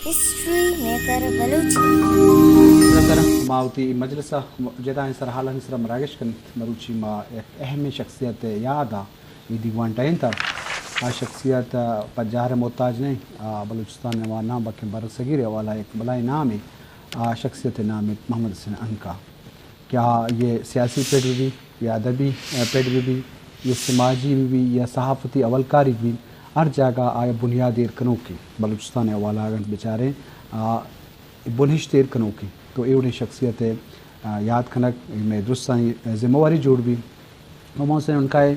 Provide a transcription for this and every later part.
History maker Balochi. نظر ما وتی مجلس ء جتائیں سرحالانی سرا مراگش کنت، مروچی ما یک اہمیں شخصیت ء یاد ء اے دیوان ٹہینتہ۔ آ شخصیت پجار ء محتاج نہ انت، آ بلوچستان ء نام بلکیں برصغیر ء حوالہ ء یک بلائیں نامے۔ آ شخصیت ء نام انت محمد حسین عنقا۔ کہ آ یہ سیاسی پڑ بہ بی یا ادبی پڑ بہ بی یا سماجی بہ بی یا صحافتی اولکاری بہ بی، ہر جاگہ آیا بنیاد ایر کنوکیں بلوچستان ء حوالہ اگنت بچاریں، آ، بنہشت ایر کنوکیں۔ تو اے وڑیں شخصیت ء، آ، یاد کنگ اے مئے درستانی ذمہ واری جوڑ بی۔ محمد حسین عنقا ء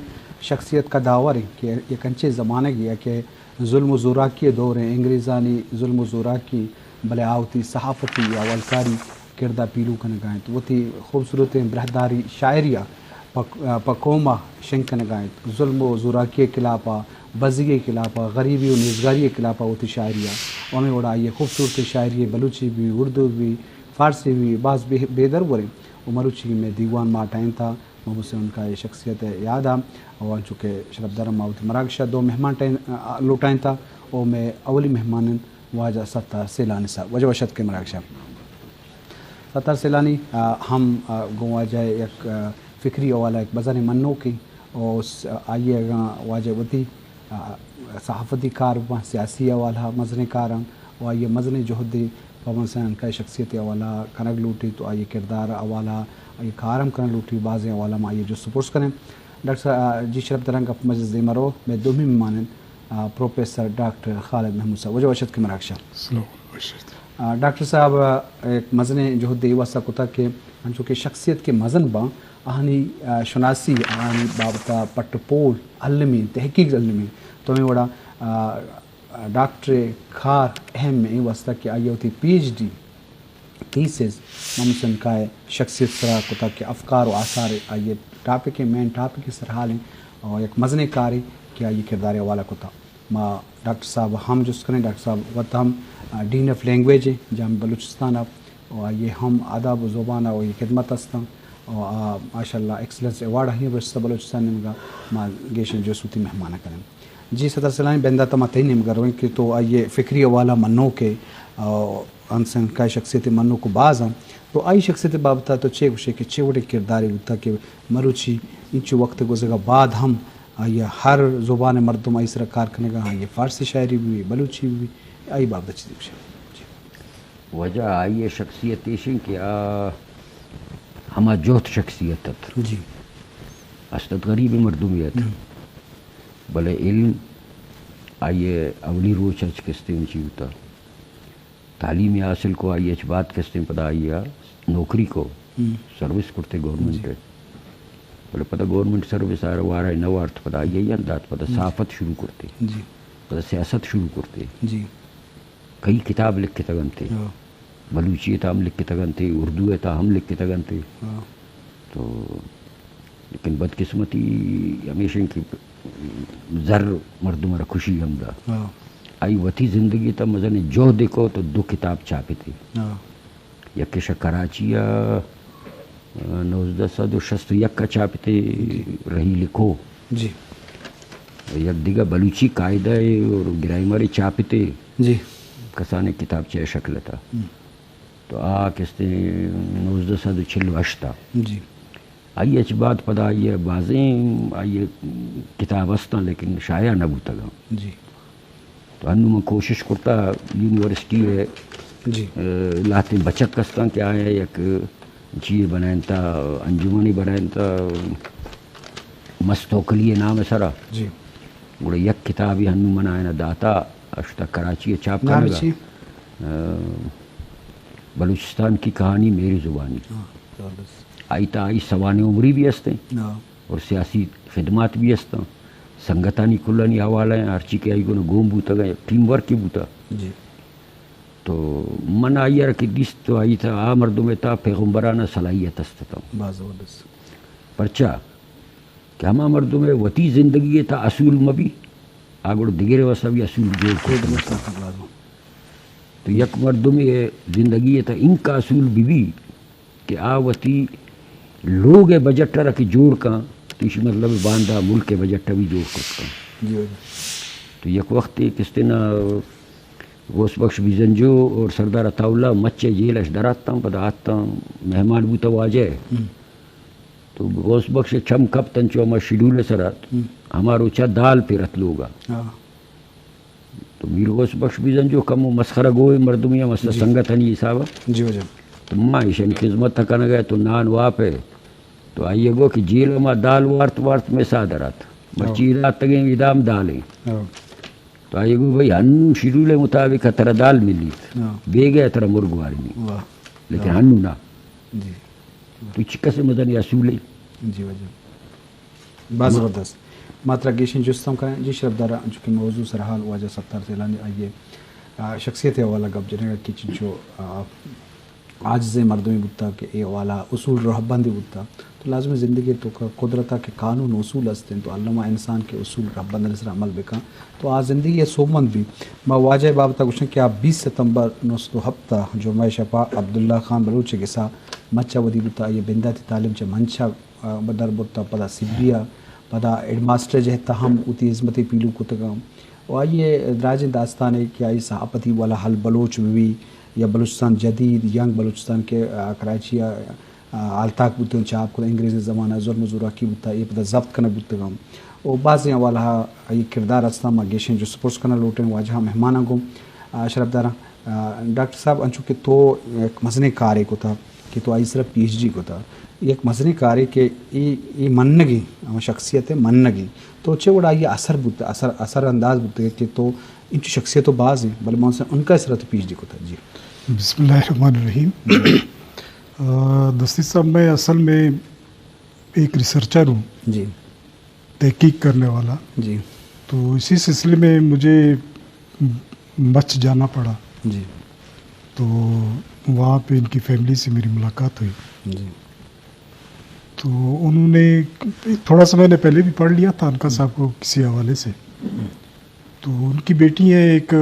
شخصیت قداور انت کہ یک انچیں زمانگے ء کہ ظلم و زوراکی ء دور ء، انگریزانی ظلم و زوراکی، بلے آ وتی صحافتی یا اولکاری کرد ء پیلو کنگ ء انت۔ وتی خوبصورتیں براہداری شاعری ء پہ، پہ قوم ء شنگ کنگ ء انت۔ ظلم و زوراکی ء خلاف ء، بزگی ء خلاف ء، غریبی و نیزگاری ء خلاف ء وتی شاعری ء۔ و ہمے وڑا آئی ء خوبصورتیں شاعری ء بلوچی بہ بی، اردو بہ بی، فارسی بہ بی، باز بے، بے دروریں۔ و مروچی مئے دیوان ما ٹہینتہ۔ محمد حسین عنقا ء شخصیت ء یاد ء، و انچو کہ شرپدار ما وتی مراگش ء دو مہمان ٹہین-، لوٹائینتہ، و مئے اولی مہمان انت واجہ ستار سیلانی صاحب۔ واجہ وش اتکے مراگش ء۔ ستار سیلانی، آ، ہم، آ، گوں واجہ ء یک، آ، فکری حوالہ ء یک مزنیں منوکے، و س-، آئی ء اگاں واجہ وتی، آ، صحافتی کار باں، سیاسی حوالہ ء مزنیں کاراں، و آئی ء مزنیں جہدے پہ محمد حسین عنقا ء شخصیت ء حوالہ کنگ لوٹیت و آئی ء کردار ء حوالہ، آئی ء کار ہم کنگ لوٹیت، بازیں حوالہ ما آئی ء جست ء پرس کنیں۔ ڈاکٹر صاحب، آ، جی شرپدار ء گپ مجلس دیما رو، مئے دومی مہمان انت، آ، پروفیسر ڈاکٹر خالد محمود صاحب۔ واجہ وش اتکے مراگش ء۔ سلام، وش اتکے۔ آ، ڈاکٹر صاحب، آ، یک مزنیں جہدے اے واسطہ کتگ کہ انچو کہ شخصیت کہ مزن باں، آہانی، آ، شناسی، آہانی بابت ء پٹ ء پول المی، تحقیق المی۔ تو ہمے وڑا، آ، ڈاکٹر ء کار اہم ایں، اے واسطہ کہ آئی ء وتی پی ایچ ڈی تھیسز محمد حسین عنقا ء شخصیت سرا کتگ کہ افکار و آثار آئی ء ٹاپک ء، مین ٹاپک ء سرحال ایں، و یک مزنیں کارے کہ آئی ء کردار ء حوالہ کتگ۔ ما ڈاکٹر صاحب ء ہم جست کنیں، ڈاکٹر صاحب وت ہم، آ، ڈین آف لینگویج ایں جامعہ بلوچستان ء، و آئی ء ہم ادب و زبان ء آئی ء خدمت استاں، و آ، ماشاءاللہ، ایکسلنس ایوارڈ آئی ء رستہ بلوچستان نیمگا۔ ما گیشیں جست وتی مہمان ء کنیں۔ جی ستار سیلانی، بندات ء ما تئی نیمگا رویں کہ تو آئی ء فکری حوالہ منوک ئے، آ، محمد حسین عنقا ء شخصیت منوک باز انت، تو آئی شخصیت بابت ء تو چے گوشے کہ چے وڑیں کردارے بوتگ کہ مروچی انچو وقت گوزگ ء بعد ہم آئی ء ہر زبان ء مردم آئی سرا کار کنگ ء، آئی ء فارسی شاعری بہ بی، بلوچی بہ بی، آئی بابت ء چیزے گوشے؟ جی۔ واجہ آئی ء شخصیت ایش انت کہ آ ہما جہد شخصیت ات۔ جی۔ است ات غریب مردمے ات۔ ہم۔ بلے علم آئی ء اولی روچ ء چہ کستیں چی بوتا۔ تعلیم حاصل کو، آئی ء چہ بعد کستیں پدا آئی ء نوکری کو، ہم۔ سروس کرتے گورنمنٹ جی۔ ء۔ بلے پدا گورنمنٹ سروس آ وارا نہ وارت، پدا آئی ء یل دات، پدا ہم۔ صحافت شروع کرتے۔ جی۔ پدا سیاست شروع کرتے۔ جی۔ کئی کتاب لکھتگ انت۔ ہاں۔ بلوچی ء تہا ہم لکھتگ انت، اردو ء تہا ہم لکھتگ انت۔ ہاں۔ تو لیکن بدقسمتی ہمیش انت کہ زر مردم ء را خوشی ہم دا۔ ہاں۔ آئی وتی زندگی ء تہا مزنیں جہدے کو تو دو کتاب چاپ اتے۔ ہاں۔ یکے شہ کراچی ء نوزدہ سد و شست و یک ء چاپ اتے، جی۔ رحیل کوہ۔ جی۔ یک دگہ بلوچی قاعدہ ء اور گرائمر ء چاپ اتے۔ جی۔ کسانیں کتابچہ ء شکل ء تہا۔ ہم۔ تو آ کستیں نوزدہ سد و چل و ہشت ء۔ جی۔ آئی ء چہ بعد پدا آئی ء بازیں آئی ء کتاب استاں، لیکن شائع نہ بوتگاں۔ جی۔ تو انوں من کوشش کرتا یونیورسٹی ء، جی۔ ء، لہتیں بچک استاں کہ آیاں یک چیے بنائینتا، انجمنے بنائینتا، مست توکلی ء نام ء سرا۔ جی۔ گڑا یک کتابے انوں من آیاں داتا، اشتا کراچی ء چاپ نام کنگا۔ چی؟ ء، بلوچستان کی کہانی میری زبانی۔ ہاں، زبردست۔ آئی تا آئی سوانح عمری بھی استیں۔ ہاں۔ اور سیاسی خدمات بھی استاں۔ سنگتانی کلانی حوالہ ہیں، ہرچی کہ آئی گونا گون بوتگ، یک ٹیم ورک بوتا۔ جی۔ تو من آئی ء را کہ دیست تو آئی تا آ مردم ء تا پیغمبرانہ صلاحیت است تا۔ باز زبردست۔ پرچا کہ ہما مردم ء وتی زندگی ء تا اصول مہ بی، آ گڑا دگرے واسطہ بھی اصول جوڑ کرت۔ تو یک مردمے ء زندگی ء تہ انکا اصول بہ بی کہ آ وتی لوگ ء بجٹ ء را کہ جوڑ کن، تو ایشی مطلب باندا ملک ء بجٹ ء بھی جوڑ کت کن۔ جی، جی۔ تو یک وقتے کستنا غوث بخش بیزنجو اور سردار عطا اللہ مچ ء جیل اش دراتاں، پدا آتاں، مہمان بوتا واجہ ء۔ ہم۔ تو غوث بخش ء چم کپت انچو ہما شیڈول ء سرا، ہم۔ ہما روچا دال پہ رت لوگا۔ ہاں۔ تو میر غوث بخش بیزنجو کمو مسخرہ گوئے مردمی ہم است، جی۔ سنگتانی حسابا۔ جی واجہ۔ تو ما ایشانی خدمت کنگا تو نان واپے۔ تو آئی گو کہ جیل ما دال وارت وارت میں سادرات۔ ہاں۔ مرچی راتگیں ادام دالیں۔ ہاں۔ تو آئی گو بھئی ہنو شیڈول ء مطابق ترا دال ملیت۔ ہاں۔ بیگہ ترا مرگ وارمی۔ واہ۔ لیکن ہاں۔ ہنو نا۔ جی۔ تو چی قسم مزنی اصول ہے؟ جی واجہ۔ باز زبردست۔ ما ترا گیشیں جست ہم کنیں۔ جی شرفدار، انچو کہ موضوع سرحال واجہ ستار تیلانی آئیے، آ، شخصیت حوالہ گپ جنگا کہ چنچو، آ، عاجزیں مردمے بوتا کہ اے والا اصول رہبندے بوتا۔ تو لازمی زندگی تو کا قدرتا کہ قانون اصول است انت، تو علامہ انسان کہ اصول رہبندانی سر عمل بکن تو آ زندگی سوبمند بی۔ ما واجہ بابتا گوشن کہ آ بیست ستمبر نو سد و ہپتہ جمعہ شپا عبداللہ خان بلوچ گسا مچا ودی بوتا، آئی بنداتی تعلیم چہ منچا، آ، در برتا، پدا سبیا، پدا ہیڈ ماسٹر جہتا ہم وتی ہزمت پیلو کتگا۔ و آئی ء دراجیں داستانے کہ آئی صحافتی والا حل بلوچ بہ بی یا بلوچستان جدید، ینگ بلوچستان کہ، آ، کراچی ء، آ، ہالتاک بوتگ، چاپ کت، انگریزی زمانہ ء ظلم و زوراکی بوتا، اے پدا ضبط کنگ بوتگاں۔ و بازیں حوالہ ء آئی کردار استاں، ما گیشیں جست پرس کنگ لوٹیں واجہ مہماناں گوں۔ آ، شرفداراں، آ، ڈاکٹر صاحب، انچو کہ تو یک مزنیں کارے کتا، کہ تو آئی سرا پی ایچ ڈی کتا، یک مزنیں کارے کہ اے، اے منگیں، ہما شخصیت ء منگیں۔ تو چے وڑا آئی اثر بوت، اثر، اثر انداز بوت کہ تو انچو شخصیت تو باز ہیں، بلے من سے ان کا سرا تو پی ایچ ڈی کتا۔ جی۔ بسم اللہ الرحمن الرحیم۔ آ، دستی صاحب، میں اصل میں ایک ریسرچر ہوں۔ جی۔ تحقیق کرنے والا۔ جی۔ تو اسی سلسلے میں مجھے مچ جانا پڑا۔ جی۔ تو وہاں پہ ان کی فیملی سے میری ملاقات ہوئی۔ جی۔ تو انہوں نے، تھوڑا سا میں نے پہلے بھی پڑھ لیا تھا ان کا، صاحب کو کسی حوالے سے۔ تو ان کی بیٹی ہے ایک،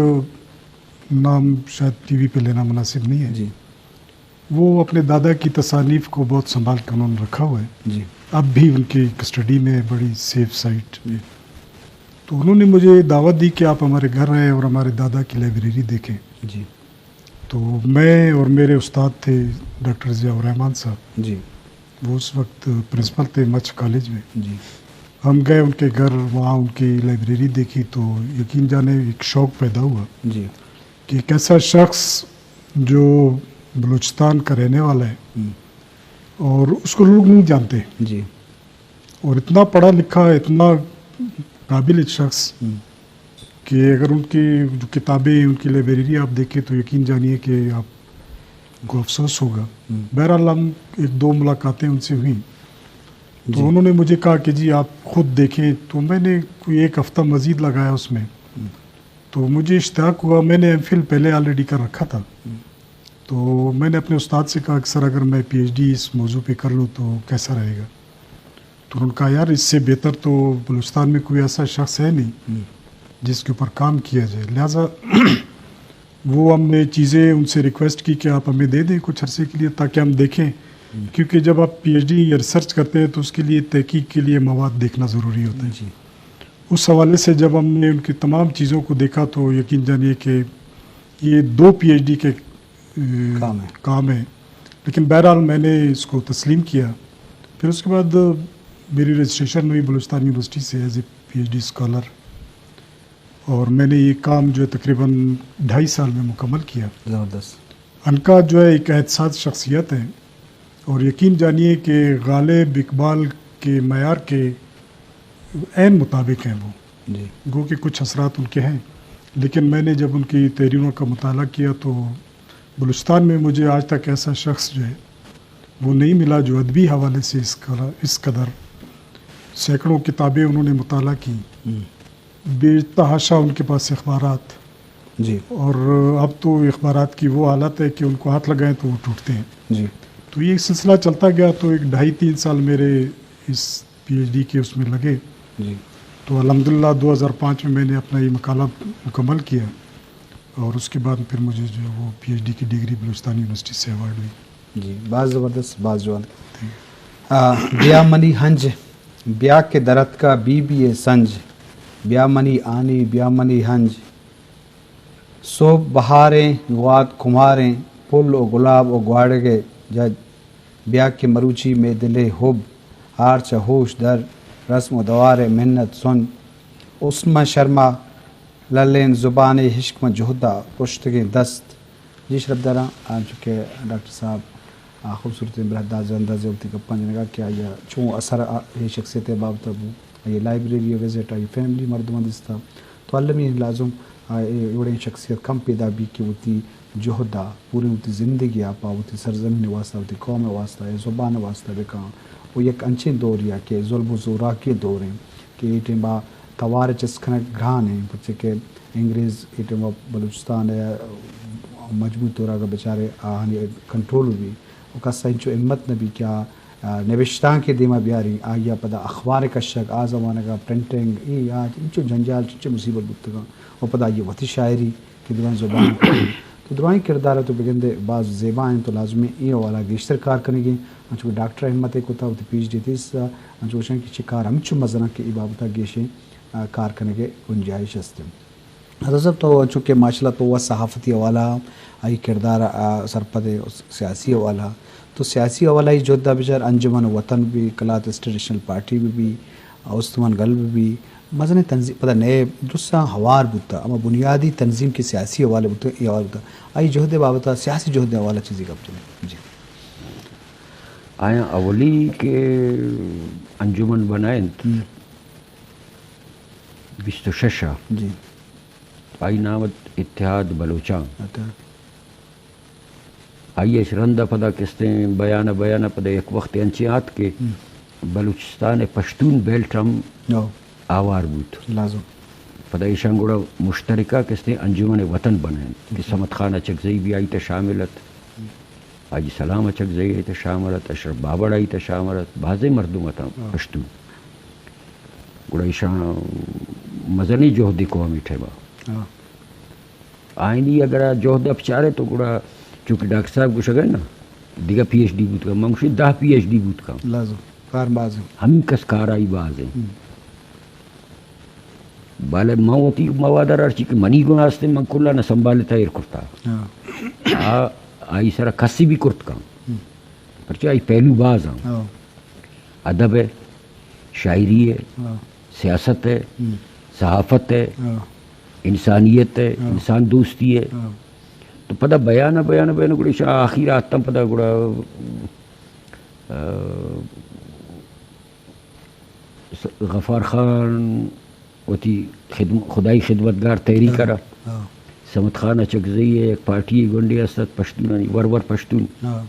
نام شاید ٹی وی پہ لینا مناسب نہیں ہے۔ جی۔ وہ اپنے دادا کی تصانیف کو بہت سنبھال کے انہوں نے رکھا ہوا ہے۔ جی۔ اب بھی ان کی کسٹڈی میں ہے، بڑی سیف سائٹ۔ جی۔ تو انہوں نے مجھے دعوت دی کہ آپ ہمارے گھر آئیں اور ہمارے دادا کی لائبریری دیکھیں۔ جی۔ تو میں اور میرے استاد تھے ڈاکٹر ضیاء الرحمن صاحب۔ جی۔ وہ اس وقت پرنسپل تھے مچ کالج میں۔ جی۔ ہم گئے ان کے گھر، وہاں ان کی لائبریری دیکھی تو یقین جانے ایک شوق پیدا ہوا۔ جی۔ کہ ایک ایسا شخص جو بلوچستان کا رہنے والا ہے ہم۔ اور اس کو لوگ نہیں جانتے۔ جی۔ اور اتنا پڑھا لکھا، اتنا قابل شخص ہم۔ کہ اگر ان کی جو کتابیں، ان کی لائبریری آپ دیکھیں تو یقین جانیے کہ آپ کو افسوس ہوگا۔ ہم۔ بہرحال ہم ایک دو ملاقاتیں ان سے ہوئیں۔ تو جی۔ انہوں نے مجھے کہا کہ جی آپ خود دیکھیں، تو میں نے کوئی ایک ہفتہ مزید لگایا اس میں۔ ہم۔ تو مجھے اشتیاق ہوا، میں نے ایم فل پہلے آلریڈی کر رکھا تھا۔ ہم۔ تو میں نے اپنے استاد سے کہا کہ سر، اگر میں پی ایچ ڈی اس موضوع پہ کر لوں تو کیسا رہے گا؟ تو انہوں نے کہا، یار، اس سے بہتر تو بلوچستان میں کوئی ایسا شخص ہے نہیں ہم۔ جس کے اوپر کام کیا جائے۔ لہذا وہ ہم نے چیزیں ان سے ریکویسٹ کی کہ آپ ہمیں دے دیں کچھ عرصے کے لیے تاکہ ہم دیکھیں، ہم۔ کیونکہ جب آپ پی ایچ ڈی یا ریسرچ کرتے ہیں تو اس کے لیے، تحقیق کے لیے مواد دیکھنا ضروری ہوتا ہے۔ جی۔ اس حوالے سے جب ہم نے ان کی تمام چیزوں کو دیکھا تو یقین جانیے کہ یہ دو پی ایچ ڈی کے، اے، کام ہے۔ کام ہے۔ لیکن بہرحال میں نے اس کو تسلیم کیا۔ پھر اس کے بعد میری رجسٹریشن ہوئی بلوچستان یونیورسٹی سے as a P H D scholar, اور میں نے یہ کام جو ہے تقریباً ڈھائی سال میں مکمل کیا۔ زبردست۔ ان کا جو ہے ایک احتساس شخصیت ہے، اور یقین جانیے کہ غالب اقبال کے معیار کے عین مطابق ہیں وہ۔ جی۔ گو کہ کچھ اثرات ان کے ہیں، لیکن میں نے جب ان کی تحریروں کا مطالعہ کیا تو بلوچستان میں مجھے آج تک ایسا شخص جو ہے وہ نہیں ملا جو ادبی حوالے سے اس قدر، اس قدر سینکڑوں کتابیں انہوں نے مطالعہ کی۔ ہم۔ بے تحاشا ان کے پاس اخبارات۔ جی۔ اور اب تو اخبارات کی وہ حالت ہے کہ ان کو ہاتھ لگائیں تو وہ ٹوٹتے ہیں۔ جی۔ تو یہ سلسلہ چلتا گیا تو ایک ڈھائی تین سال میرے اس پی ایچ ڈی کے اس میں لگے۔ جی۔ تو الحمدللہ دو ہزار پانچ میں میں نے اپنا یہ مقالہ مکمل کیا اور اس کے بعد پھر مجھے جو ہے وہ پی ایچ ڈی کی ڈگری بلوچستان یونیورسٹی سے ایوارڈ ہوئی۔ جی، باز زبردست، باز جوان۔ آ، بیا منی ہنج، بیا کہ درتکا بی بی ء سنج، بیا منی آنی، بیا منی ہنج۔ سہب بہاریں، گوات کماریں، پل و گلاب و گواڑگ ءِ جج، بیا کہ مروچی مئے دل ءِ ہب، ہار چہ ہوش در، رسم و دوار ءِ منت سن، حسن ماں شرما، للین زبان ءِ ہشک ماں جہد ءَ پرشتگیں دست۔ جی شرپداراں، انچو کہ ڈاکٹر صاحب آ، خوبصورتیں برہداز ءِ انداز ءَ وتی گپاں جنگ ءَ کہ آئی ءَ چون اثر آ، اے شخصیت ءِ بابت ءَ بو، آئی ءِ لائبریری ءِ وزٹ، آئی ءِ فیملی مردماں دیست ءَ، تو المی لازم آ، اے وڑیں شخصیت کم پیدا بی کہ وتی جہد ءَ، پوریں وتی زندگی ءَ پہ وتی سرزمین ءِ واستہ، وتی قوم ءِ واستہ، اے زبان ءِ واستہ بکن و یک انچیں دورے ءَ کہ ظلم و زوراکی ءِ دور ایں کہ اے ٹائم ءَ توار ءِ چست کنگ گران ایں، پرچہ کہ انگریز اے ٹائم ءَ بلوچستان ءَ مجموعی طور ءَ اگاں بچارے آہانی کنٹرول بی، و کس ءَ انچو ہمت نہ بی کہ آ، آ، نبشتانکے دیما بیاری، آئی ءَ پدا اخبار کشگ، آ زمانگ ءَ پرنٹنگ، اے آ انچو جنجال، چنچو مصیبت بوتگاں، و پدا آئی ءِ وتی شاعری کہ درائیں زبان، تو درائیں کردار ءَ تو بگندے باز زیبا انت، تو لازمی اے حوالہ ءَ گیشتر کار کنگی، انچو کہ ڈاکٹر ءَ ہمت ءَ کتا وتی پی ایچ ڈی تھیسس ءَ، انچو گوشاں کہ چہ کار ہمچو مزناں کہ اے بابت ءَ گیشیں، آ، کار کنگ ءِ گنجائش است انت۔ رضا صاحب، تو انچو کہ ماشاءاللہ تو وت صحافتی حوالہ ءَ آئی کردار ءَ سرپد ئے، سیاسی حوالہ ءَ، تو سیاسی حوالہ ءَ اے جہد ءَ بچار، انجمن وطن بہ بی، قلات اسٹیٹ نیشنل پارٹی بہ بی، استمان گل بہ بی، مزنیں تنظیم پدا نئے درستاں ہوار بوتہ، ہما بنیادی تنظیم کہ سیاسی حوالہ بوتہ، اے حوالہ بوتہ۔ آئی جہد ءِ بابت ءَ، سیاسی جہد ءِ حوالہ ءَ چیزے گپ جنیں۔ جی۔ آیاں اولی کہ انجمن بنائینت، ہم۔ بیست و شش ءَ۔ جی۔ آئی نام ات اتحاد بلوچاں۔ اتحاد۔ آئی اش رند ءَ پدا کستیں بیان ءَ، بیان ءَ پدا یک وخت انچیں آت کہ ہم۔ بلوچستان ءِ پشتون بیلٹ ہم ہو۔ آوار بوت۔ لازم۔ پدا ایشاں گڑا مشترکہ کستیں انجمن وطن بنائینت کہ ہم۔ صمد خان اچکزئی بھی آئی تہ شامل ات۔ ہم۔ حاجی سلام اچکزئی آئی تہ شامل ات، اشرف بابڑ آئی تہ شامل ات، بازیں مردم اتاں ہاں۔ پشتون۔ گڑا ایشاں مزنیں جہدے کو ہمے ٹائم ءَ۔ ہاں۔ آئینی اگر آ جہد ءَ بچارے تو گڑا چونکہ ڈاکٹر صاحب گوشگ ءَ نا، دگہ پی ایچ ڈی بوت کن، من گوشی دہ پی ایچ ڈی بوت کن۔ لازم، کار باز انت۔ ہمینکس کار آئی باز انت۔ ہم۔ بلے من وتی مواد ءَ ہرچی کہ منی گناہ است، من کل ءَ نہ سنبھالتا ایر کرتا۔ ہاں۔ آ، آئی سرا کسی بھی کرت کن۔ ہم۔ پرچہ آئی پہلو باز انت۔ ہاں۔ ادب ءِ، شاعری ءِ، ہاں۔ سیاست ءِ، ہم۔ صحافت ءِ، ہاں۔ انسانیت ءِ، ہاں۔ انسان دوستی ءِ۔ ہاں۔ تو پدا بیان ءَ، بیان ءَ، بیان ءَ گڑا ایشاں آخیر ءَ آتاں پدا گڑا، آ، غفار خان وتی خدم-، خدائی خدمتگار تحریک ءَ را، ہاں۔ صمد خان اچکزئی ءِ یک پارٹی گونڈے است ات پشتونانی، ورور پشتون۔ ہاں۔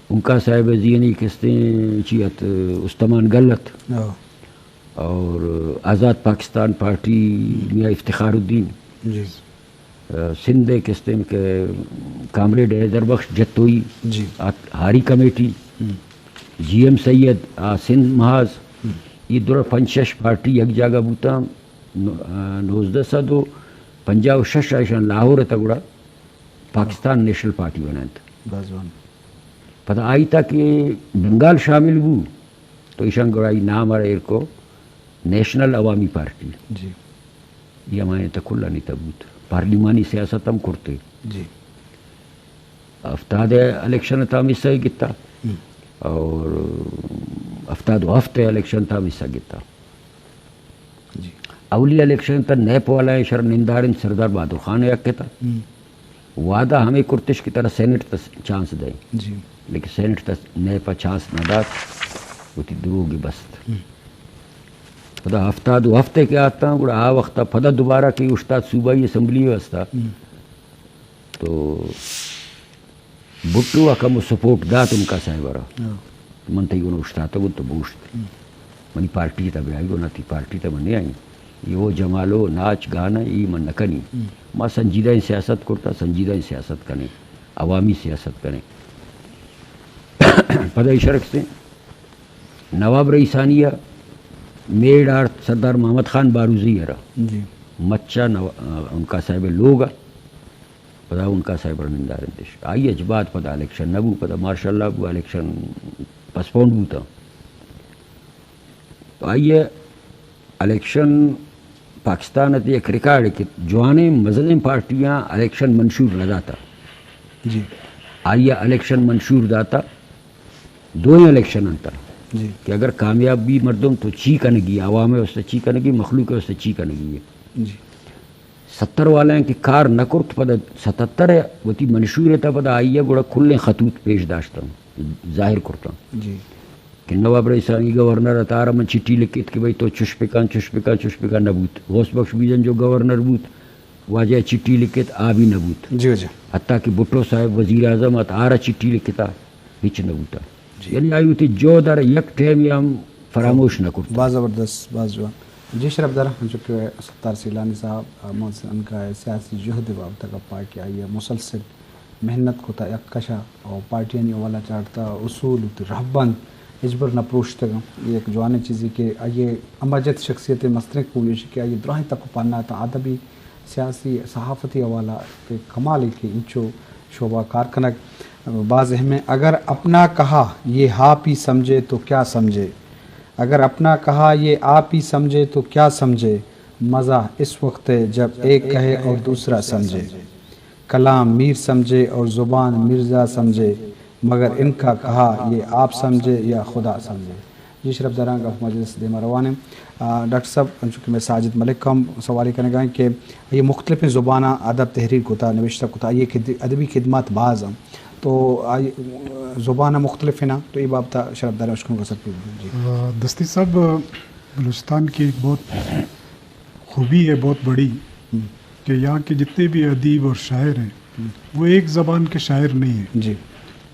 انکا صاحب ءِ زیانی کستیں چی ات، استمان گل ات۔ ہاں۔ اور آزاد پاکستان پارٹی میاں افتخار الدین۔ جی۔ سندھ ءِ کستیں کہ کامریڈ حیدر بخش جتوئی، جی۔ آت-، ہاری کمیٹی، ہم۔ جی ایم سید، آ سندھ محاذ، ہم۔ اے درا پنچ شش پارٹی یک جاگہ بوتاں۔ نو-، آ، نوزدہ سد و پنجاہ و شش ءَ ایشاں لاہور ءَ تہ گڑا پاکستان نیشنل پارٹی بنائینت۔ باز وان۔ پدا آئی تہ کہ بنگال شامل بو، تو ایشاں گڑا آئی نام ءَ را ایر کو نیشنل عوامی پارٹی۔ جی۔ اے ہمایاں تہ کلانی تہ بوت۔ پارلیمانی سیاست ہم کرتے۔ جی۔ ہفتاد ءِ الیکشن ءَ تہ ہم حصہ گتا۔ ہم۔ اور ہفتاد و ہفت ءِ الیکشن تہ ہم حصہ گتا۔ جی۔ اولی الیکشن تہ نیپ والا شر نندارن سردار بہادر خان ءَ یک کتا۔ ہم۔ وعدہ ہمے کرتش کہ ترا سینٹ تہ چانس دئیں۔ جی۔ لیکن سینٹ تہ نیپ ءَ چانس نہ دات، وتی دروگ بست۔ ہم۔ پدا ہفتاد و ہفت ءَ کہ آتاں، گڑا آ وخت ءَ پدا دوبارہ کہ اوشتات صوبائی اسمبلی ءِ واستہ، ہم۔ تو بھٹو ءَ کمو سپورٹ دات انکا صاحب ءَ را۔ ہاں۔ من تئی گون اوشتاتگ اوں تو بوشت۔ ہم۔ منی پارٹی تہ بیائی گون تئی پارٹی تہ من نیائی۔ اے او جمالو ناچ گانا اے من نہ کنی۔ ہم۔ ما سنجیدہ ایں سیاست کرتا، سنجیدہ ایں سیاست کنیں، عوامی سیاست کنیں۔ پدا ایشرا کستیں نواب رئیسانی ءَ میڑ آرت سردار محمد خان باروزئی ءَ را۔ جی۔ مچ ءَ نو-، انکا صاحب ءِ لوگ ءَ۔ پدا انکا صاحب ءَ را نندارینتش۔ آئی ءَ چہ بعد پدا الیکشن نہ بو، پدا مارشل لا بو، الیکشن پسپونڈ بوتاں۔ تو آئی ءَ الیکشن پاکستان ءَ یک ریکارڈ کہ جوانیں مزنیں پارٹیاں الیکشن منشور نہ داتا۔ جی۔ آئی ءَ الیکشن منشور داتا، دوئیں الیکشن انت۔ جی۔ کہ اگر کامیاب بی مردم تو چی کنگی، عوام ءِ واسطہ چی کنگی، مخلوق ءِ واسطہ چی کنگی ہے۔ جی۔ ستر والایاں کہ کار نہ کرت، پدا ستتر ءَ وتی منشور ءَ تا پدا آئی ءَ گڑا کلیں خطوط پیش داشتاں، ظاہر کرتاں۔ جی۔ کہ نواب رئیسانی گورنر ءَ تارا من چٹی لکھت کہ بھئی تو چش بکن، چش بکن، چش بکن، نہ بوت۔ غوث بخش بیزنجو گورنر بوت، واجہ چٹی لکھت، آ بھی نہ بوت۔ جی، جی۔ حتیٰ کہ بھٹو صاحب وزیر اعظم ات، آرا چٹی لکھتا، ہچ نہ بوتا۔ جی۔ یعنی آئی وتی جہد ءَ را یک ٹائم یا ہم فراموش نہ کرتا۔ باز زبردست، باز جوان۔ جی شرف دار، انچو کہ ستار سیلانی صاحب، آ، محسن عنقا ءِ سیاسی جہد ءِ بابت ءَ گپ ءَ کہ آئی ءَ مسلسل محنت کتا، یک کشا اور پارٹیانی حوالہ چارتا، اصول وتی رہبند ہچبر نہ پروشتگ۔ یک جوانیں چیزے کہ آئی ءِ ہما جت شخصیت ءِ مستریں خوبی ایش کہ آئی ءِ دراہیں تک و پہناتاں ادبی، سیاسی، صحافتی حوالہ کہ کمالے کہ انچو شعبہ کار کنگ باز اہم ہے۔ اگر اپنا کہا یہ آپ ہی سمجھے تو کیا سمجھے، اگر اپنا کہا یہ آپ ہی سمجھے تو کیا سمجھے، مزہ اس وقت ہے جب ایک کہے اور دوسرا سمجھے۔ کلام میر سمجھے اور زبان مرزا سمجھے، مگر ان کا کہا یہ آپ سمجھے یا خدا سمجھے۔ جی شرف داراں، گپ مجلس دیما روان ایں۔ آ، ڈاکٹر صاحب، انچو کہ میں ساجد ملک ہم سوالے کنگا ایں کہ یہ مختلفیں زباناں ادب تحریر کتا، نوشتہ کتا، یہ خد-، ادبی خدمات باز ہیں۔ تو آئی زبان مختلف ہیں نا، تو یہ بابت شرف داراں اشکنوں کا سب۔ جی۔ آ، دستی صاحب، بلوچستان کی ایک بہت خوبی ہے بہت بڑی ہم۔ کہ یہاں کے جتنے بھی ادیب اور شاعر ہیں، ہم۔ وہ ایک زبان کے شاعر نہیں ہیں۔ جی۔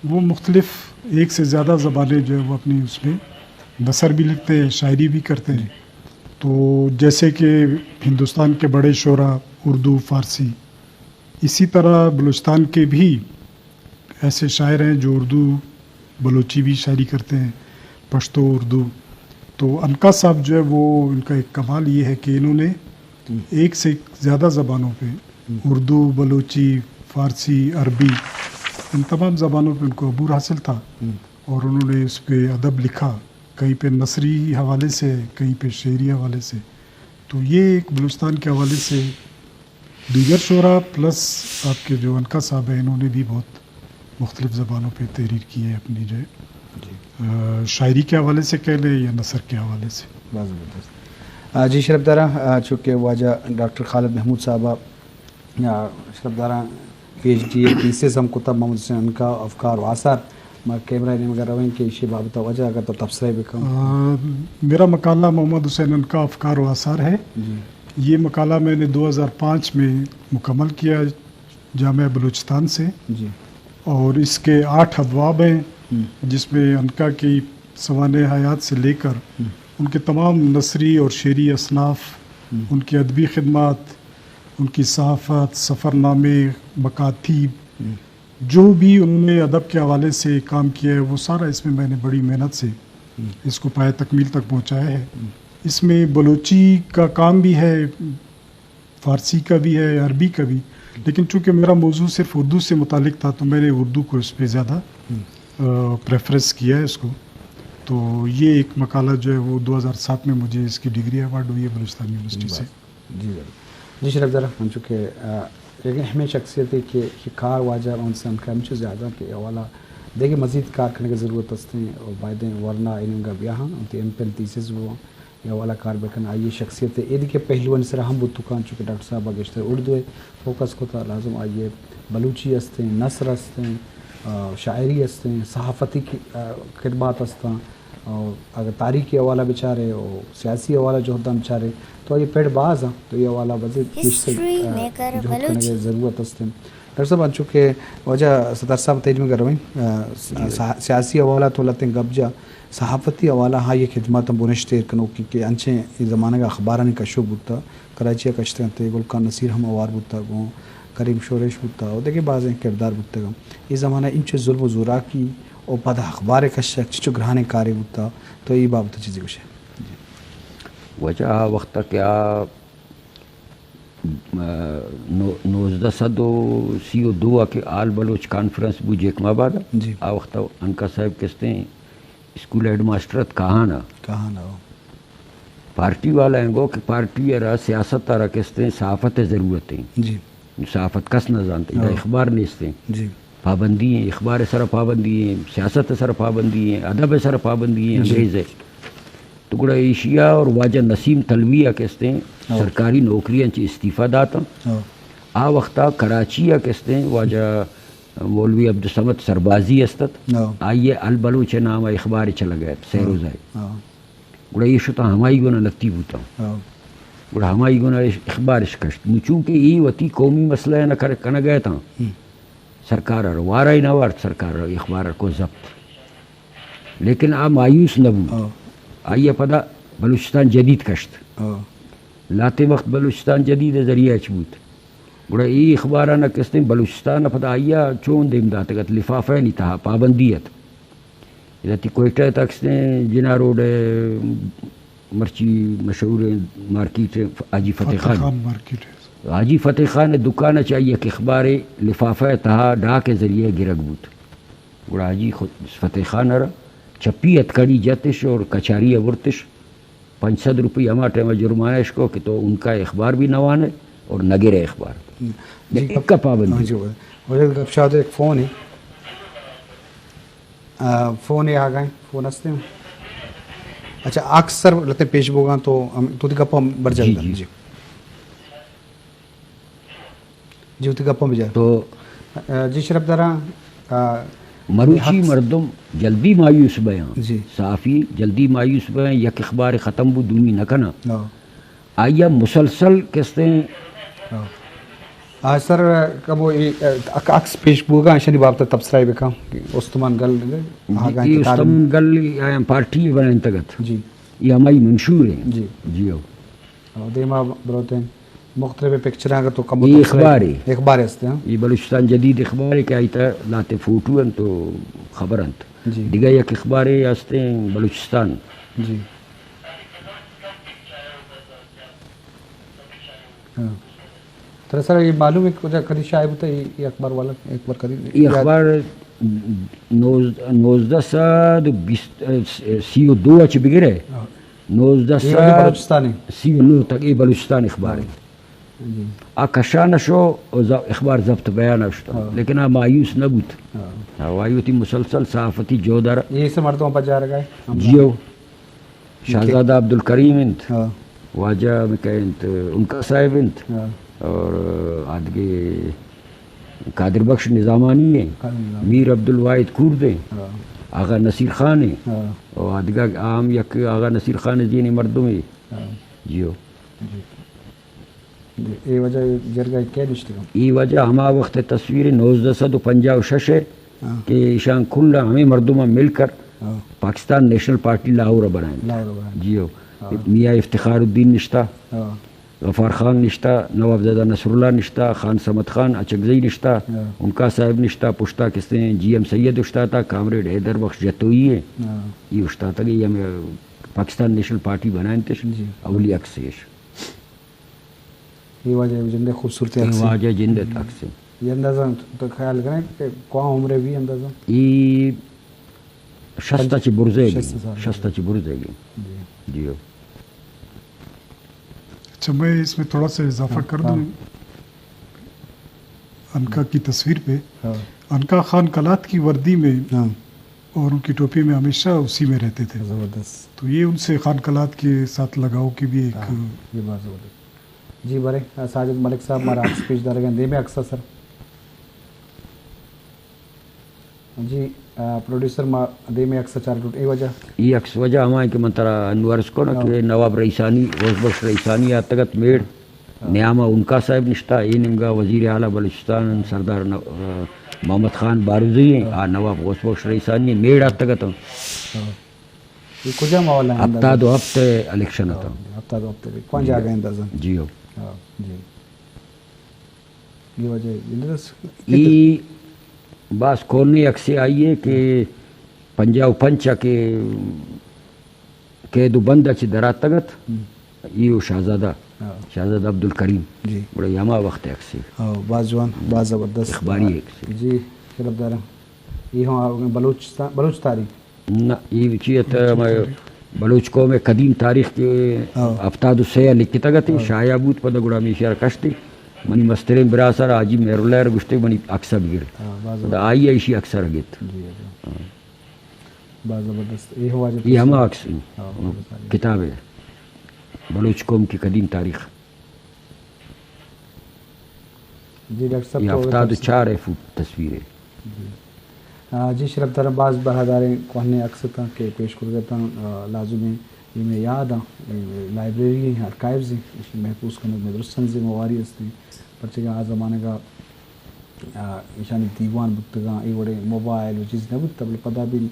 وہ مختلف، ایک سے زیادہ زبانیں جو ہے وہ اپنی اس میں نثر بھی لکھتے ہیں، شاعری بھی کرتے ہیں۔ جی۔ تو جیسے کہ ہندوستان کے بڑے شعراء اردو، فارسی، اسی طرح بلوچستان کے بھی ایسے شاعر ہیں جو اردو، بلوچی بھی شاعری کرتے ہیں، پشتو، اردو۔ تو عنقا صاحب جو ہے وہ، ان کا ایک کمال یہ ہے کہ انہوں نے ہم۔ ایک سے ایک زیادہ زبانوں پہ، ہم۔ اردو، بلوچی، فارسی، عربی، ان تمام زبانوں پہ ان کو عبور حاصل تھا ہم۔ اور انہوں نے اس پہ ادب لکھا، کہیں پہ نثری حوالے سے، کہیں پہ شعری حوالے سے۔ تو یہ ایک بلوچستان کے حوالے سے دیگر شعراء پلس آپ کے جو عنقا صاحب ہیں، انہوں نے بھی بہت مختلف زبانوں پہ تحریر کی ہے اپنی جو ہے، جی۔ آ، شاعری کے حوالے سے کہہ لیں یا نثر کے حوالے سے۔ بہت زبردست۔ آ، جی شرف داراں، آ، چونکہ واجہ ڈاکٹر خالد محمود صاحب، آ، شرف داراں پی ایچ ڈی ءِ تھیسس ہم کتا محمد حسین عنقا افکار و آثار۔ ما کیمرہ ءِ نیمگ ءَ رویں کہ ایشی بابت ءَ واجہ اگر تو تبصرہ بکن۔ آ، میرا مقالہ محمد حسین عنقا افکار و آثار ہے۔ جی۔ یہ مقالہ میں نے دو ہزار پانچ میں مکمل کیا جامعہ بلوچستان سے۔ جی۔ اور اس کے آٹھ ابواب ہیں، ہم۔ جس میں عنقا کی سوانح حیات سے لے کر ہم۔ ان کے تمام نثری اور شعری اصناف، ہم۔ ان کی ادبی خدمات، ان کی صحافت، سفرنامے، مکاتیب، ہم۔ جو بھی انہوں نے ادب کے حوالے سے کام کیا ہے، وہ سارا اس میں میں نے بڑی محنت سے ہم۔ اس کو پایہ تکمیل تک پہنچایا ہے۔ ہم۔ اس میں بلوچی کا کام بھی ہے، فارسی کا بھی ہے، عربی کا بھی، لیکن چونکہ میرا موضوع صرف اردو سے متعلق تھا تو میں نے اردو کو اس پہ زیادہ، ہم۔ آ، پریفرنس کیا ہے اس کو۔ تو یہ ایک مقالہ جو ہے وہ دو ہزار سات میں مجھے اس کی ڈگری ایوارڈ ہوئی ہے بلوچستان یونیورسٹی سے۔ جی ضرور۔ جی شرف دار، ہم چونکہ، آ، یک اہمیں شخصیت ہے کہ، کہ کار واجہ انسان کا ہمچو زیادہ کہ حوالہ دیگہ مزید کار کنگ ءِ ضرورت است ہیں اور بایدیں ورنا اینگا بیاہاں، انتی ایم فل تھیسس بو، اے حوالہ کار بکن، آئی ءِ شخصیت ءِ اے دگہ پہلوانی سرا ہم بوت کنت، چونکہ ڈاکٹر صاحب ءَ گیشتر اردو ءَ فوکس کتا، لازم آئی ءِ بلوچی استیں، نثر استیں، آ، شاعری استیں، صحافتی کی-، آ، خدمات استاں، اور اگر تاریخی حوالہ بچارے اور سیاسی حوالہ جہداں بچارے تو آئی ءِ پڑ باز آں، تو اے حوالہ بزید گیشتر، آ، جہد کنگ ءِ ضرورت استیں۔ ڈاکٹر صاحب، انچو کہ واجہ ستار صاحب تئی نیمگ ءَ رویں، آ، س-، جی۔ سیاسی حوالہ تو لہتیں گپ جا، صحافتی حوالہ ہاں یہ خدمات ہم بنشت ایر کنوکی کہ انچیں اے زمانگ ءَ اخبارانی کشو بوتا، کراچی ءَ کشتگ انت، گل خان نصیر ہم ہوار بوتا، گوں کریم شوریش بوتا، و دگہ بازیں کردار بوتگ انت۔ اے زمانہ انچو ظلم و زوراکی و پدا اخبار ءِ کشگ چنچو گرانیں کارے بوتا، تو اے بابت ءَ چیزے گوشے؟ جی۔ واجہ آ وقت کہ آ نو-، نوزدہ سد و سی و دو ءَ کہ آل بلوچ کانفرنس بو جیکب آباد ءَ، جی۔ آ وقت ءَ عنقا صاحب کستیں اسکول ہیڈ ماسٹر ات کاہان ءَ۔ کاہان ءَ، او۔ پارٹی والا انگو کہ پارٹی ء را، سیاست ء را کستیں صحافت ء ضرورت ہیں۔ جی۔ صحافت کس نہ زانت، ادا ہاں۔ اخبار نیستیں۔ جی۔ پابندی ہیں، اخبار ء سرا پابندی ہیں، سیاست ء سرا پابندی ہیں، ادب ء سرا پابندی ہیں، جی۔ انگریز ء۔ تو گڑا ایشیا اور واجہ نسیم تلوی ء کستیں ہاں۔ سرکاری نوکری انچ استعفی داتاں۔ ہاں۔ آ وقتا کراچی ء کستیں واجہ مولوی عبدالصمد سربازی است ات۔ ہاں۔ آئی ء البلوچ ء نام ء اخبار چلگ ء ات، سہ ہاں۔ روزہ ء۔ ہاں۔ گڑا اے شتاں ہمائی گونا لتی بوتاں۔ ہاں۔ گڑا ہمائی گونا اش-، اخبار اش کشت۔ نو چونکہ اے وتی قومی مسئلہ ء نہ کر-، کنگ ء اتاں، ہم۔ سرکار ء وارا ء نہ وارت، سرکار ء اخبار ء کو ضبط۔ لیکن آ مایوس نہ بوت۔ ہاں۔ آئی ء پدا بلوچستان جدید کشت۔ ہاں۔ لہتے وخت بلوچستان جدید ء ذریعہ اچ بوت۔ گڑا اے اخباران ء کستیں بلوچستان ء پدا آئی ء چون دیم داتگ ات، لفافہانی تہا پابندی ات۔ ادا تئی کوئٹہ ء تکستیں جناح روڈ ء مرچی مشہوریں مارکیٹ ء حاجی فتح فتح خان۔ خان مارکیٹ ء۔ حاجی فتح خان ء دکان ء چہ آئی یک اخبارے لفافہ ء تہا ڈاک ء ذریعہ گرگ بوت۔ گڑا حاجی خود فتح خان ء را چپی ہتکڑی جتش اور کچاری ء برتش۔ پنچ سد روپی ہما ٹائم ء جرمانہ اش کو کہ تو ان کا اخبار بھی نہ وانے اور نہ گرے اخبار۔ جی۔ اکا پابندی۔ ہاں جی، واجہ گپ شاد ایک فون ہے۔ آ، فون ہے آ گئے، فون ہستے ہیں۔ اچھا، اکثر لتے پیش بوگاں تو ہم، تو دی گپ ہم بر جی، جائے گا۔ جی۔ جی۔ جی، وتی گپاں بجا۔ تو آ، جی شرپ داراں، آ، مروچی حق مردم جلدی مایوس بیاں۔ جی۔ صحافی جلدی مایوس بیاں، یک اخبار ختم بو، دومی نہ کناں۔ ہاں۔ آئی ء مسلسل کستیں۔ ہاں۔ آ سر، کبو اے، آ، اک-، عکس پیش بوگا، اشانی بابت تبصرہ بکاں۔ استمان گل، جی، آگاں اے کتاب۔ استمان گل، آیاں پارٹی بنائینتگ ات۔ جی۔ اے ہمائی منشور ہیں۔ جی۔ جی ہو۔ اور دیما بروتیں مختلف پکچراں اگر تو کم اے تو اخبار ہے۔ اخبار است، ہاں۔ اے بلوچستان جدید اخبار ہے کہ آئی تا لاتے فوٹو انت تو خبر انت۔ جی۔ دیگہ یک اخبار ہے ہستیں بلوچستان۔ جی۔ ہاں۔ ترا سر یہ معلوم ہے کہ کجا کدی شائع بوتا یہ، یہ اخبار والا، ایک بار کدی اے یاد؟ اخبار نوز-، نوزدہ سد و بیست، سی و دو اچ بگرے۔ ہاں۔ نوزدہ سد بلوچستان ہے۔ سی و نو تک اے بلوچستان اخبار ہے۔ جی۔ آ کشان شو و ز-، اخبار ضبط بیان اشتا۔ ہاں۔ لیکن آ مایوس نہ بوت۔ ہاں۔ آ وائی وتی مسلسل صحافتی جودر۔ یہ سے مردم پجارگا ہے۔ جیو۔ شہزادہ عبدالکریم انت، ہاں۔ واجہ مکہ انت، انکا صاحب انت، ہاں۔ اور آدگے قادر بخش نظامانی ہیں، قادر نظامانی۔ میر عبدالواحد کورد ہیں، ہاں۔ آغا نصیر خان ہیں، ہاں۔ اور آدگا عام یک آغا نصیر خان زینی مردم ہیں۔ ہاں۔ جیو۔ جی۔ جی، اے واجہ جرگہ کئے نشتگ؟ اے واجہ ہما وخت تصویر نوزدہ سد و پنجاہ و شش ہے ہاں۔ کہ ایشان کل ہمیں مردم مل کر ہاں۔ پاکستان نیشنل پارٹی لاہور بنائیں۔ لاہور بنائیں۔ جی ہو۔ ہاں۔ میاں افتخار الدین نشتا، ہاں۔ غفار خان نشتا، نواب زادہ نصر اللہ نشتا، خان صمد خان اچکزئی نشتا، ہاں۔ انکا صاحب نشتا، پشتا کستے ہیں جی ایم سید اشتا تھا، کامریڈ حیدر بخش جتوئی ہیں۔ ہاں۔ یہ اشتا تھا کہ یہ ہمیں پاکستان نیشنل پارٹی بنائیں تش۔ جی۔ اولی عکس ایش۔ اے واجہ جندے خوبصورتی اے عکس ہے۔ واجہ جندے عکس ہے۔ یہ اندازہ تو خیال کریں کہ کواں عمرے بھی اندازہ؟ اے شست چی برزے گی۔ شست سال۔ شست چی برزے گی۔ جی۔ جی ہو۔ اچھا، میں اس میں تھوڑا سا اضافہ ہاں، کر دوں۔ ہاں۔ عنقا کی تصویر پہ۔ ہاں۔ عنقا خان قلات کی وردی میں ہاں۔ اور ان کی ٹوپی میں ہمیشہ اسی میں رہتے تھے۔ زبردست۔ تو یہ ان سے خان قلات کے ساتھ لگاؤ کی بھی ایک ہاں، یہ بات زبردست۔ جی برے، ساجد ملک صاحب ہمارا عکس پیش دارگا ہیں، دیمے عکس سر۔ جی، آ، پروڈیوسر ما دیمے عکس چار ٹوٹ، اے واجہ؟ یہ عکس واجہ ہمائیں کہ من ترا انو عرض کو نا ہاں۔ کہ نواب رئیسانی، غوث بخش رئیسانی آتگت میڑ۔ ہاں۔ نیاما انکا صاحب نشتا، اے نیمگا وزیر اعلیٰ بلوچستان سردار نو-، آ، محمد خان بارزوئی ہیں، ہاں۔ آ نواب غوث بخش رئیسانی ہیں، میڑ آتگت ہم۔ ہاں۔ یہ کجا ماحول ہے اندازہ؟ ہفتاد و ہفت الیکشن ہاں، اتاں۔ ہفتاد و ہفت، کون جی۔ جا گئے اندازہ؟ جی ہو۔ ہاں، جی۔ یہ واجہ، یہ اندازہ ای باز کونی عکسے آئی ہے کہ پنجاہ و پنچ کے قید و بند چہ دراتگت، ہم۔ ای و شہزادہ، ہاں۔ شہزادہ عبدالکریم۔ جی۔ گڑا ہما وقت عکسے۔ ہاں، باز جوان، باز زبردست۔ اخباری عکسے۔ جی، شرف دارم۔ یہ ہم بلوچستان، بلوچ تاریخ۔ نہ، یہ چی ات، بلوچ تاریخ۔ بلوچ قوم ءِ قدیم تاریخ کہ ہاں۔ ہفتاد و سے ءَ لکھتگ ات، ہاں۔ شائع بوت، پدا گڑا ہمیشی ءَ را کشت۔ منی مستریں براسا را حاجی مہراللہ ءَ را گوشتے منی عکس ءَ بگر۔ ہاں، باز پدا آئی ءَ ایشی عکس ءَ را گپت۔ جی، جی۔ ہاں۔ باز زبردست۔ اے ہم واجہ اے ہما عکس انت۔ ہاں، باز زبردست۔ کتاب ءِ بلوچ قوم کی قدیم تاریخ۔ جی ڈاکٹر صاحب، اے تو ہفتاد و چار ءِ فوٹ تصویر ہے۔ جی۔ آ، جی شرف دارم، باز بہاداریں کوہنیں عکس اتاں کہ پیش کرگ اتاں، آ، لازم ہیں، اے مئے یاد آں، اے لائبریری ہیں، آرکائیوز ہیں، اشی محفوظ کنگ مئے درستانی ذمہ واری است ہیں، پرچہ کہ آ زمانگ ءَ آ، ایشانی دیوان بوتگاں، اے وڑیں موبائل و چیز نہ بوتہ، بلے پدا بھی،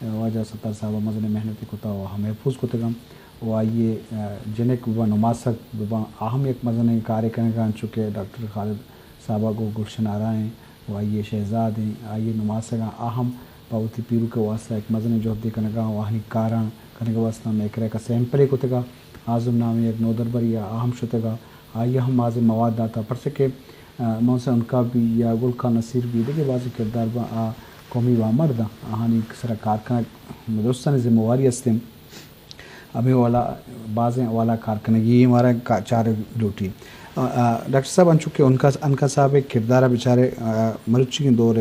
آ، واجہ ستار صاحب ءَ مزنیں محنتے کتہ و ہم محفوظ کتگاں و آئی ءِ، آ، جنک بباں، نماسگ بباں، آ ہم یک مزنیں کارے کنگا، انچو کہ ڈاکٹر خالد صاحب ءَ گوں گلشن آرا ایں و آئی ءِ شہزاد ایں، آئی ءِ نماسگاں آ ہم پہ وتی پیروک ءِ واستہ یک مزنیں جہدے کنگا و آہانی کاراں کنگ ءِ واستہ مئے کرا یک سیمپلے کتگا، اعظم نامیں یک نودربرے ءَ آ ہم شتگا، آئی ءَ ہم بازیں مواد داتہ، پرچہ کہ آ، محسن عنقا بی یا گل خان نصیر بی، دگہ بازیں کردار باں، آ قومی وامرد آں، آہانی سرا کار کنگ مئے درستانی ذمہ واری است انت۔ ہمے والا بازیں والا کار کنگی مارا کا-، چارگ لوٹی۔ آ، آ، ڈاکٹر صاحب، انچو کہ عنقا، عنقا صاحب ءِ کردار ءَ بچارے، آ، مروچیگیں دور ءَ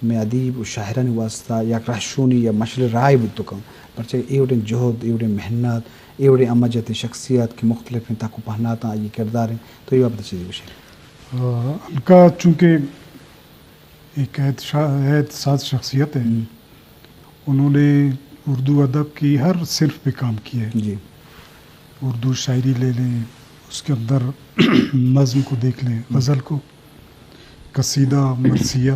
مئے ادیب و شاعرانی واسطہ یک رہشونی یا مشعل راہے بوت کنت، پرچہ اے وڑیں جہد، اے وڑیں محنت، اے وڑیں ہمہ جہتیں شخصیت کہ مختلفیں تک و پہناتاں آئی ءِ کردار انت، تو اے بابت ءَ چیزے گوشے؟ آ، عنقا چونکہ ایک عہد شا-، عہد ساز شخصیت ہے۔ ہم۔ انہوں نے اردو ادب کی ہر صنف پہ کام کیا ہے۔ جی۔ اردو شاعری لے لیں، اس کے اندر نظم کو دیکھ لیں، ہم۔ غزل کو، قصیدہ، مرثیہ،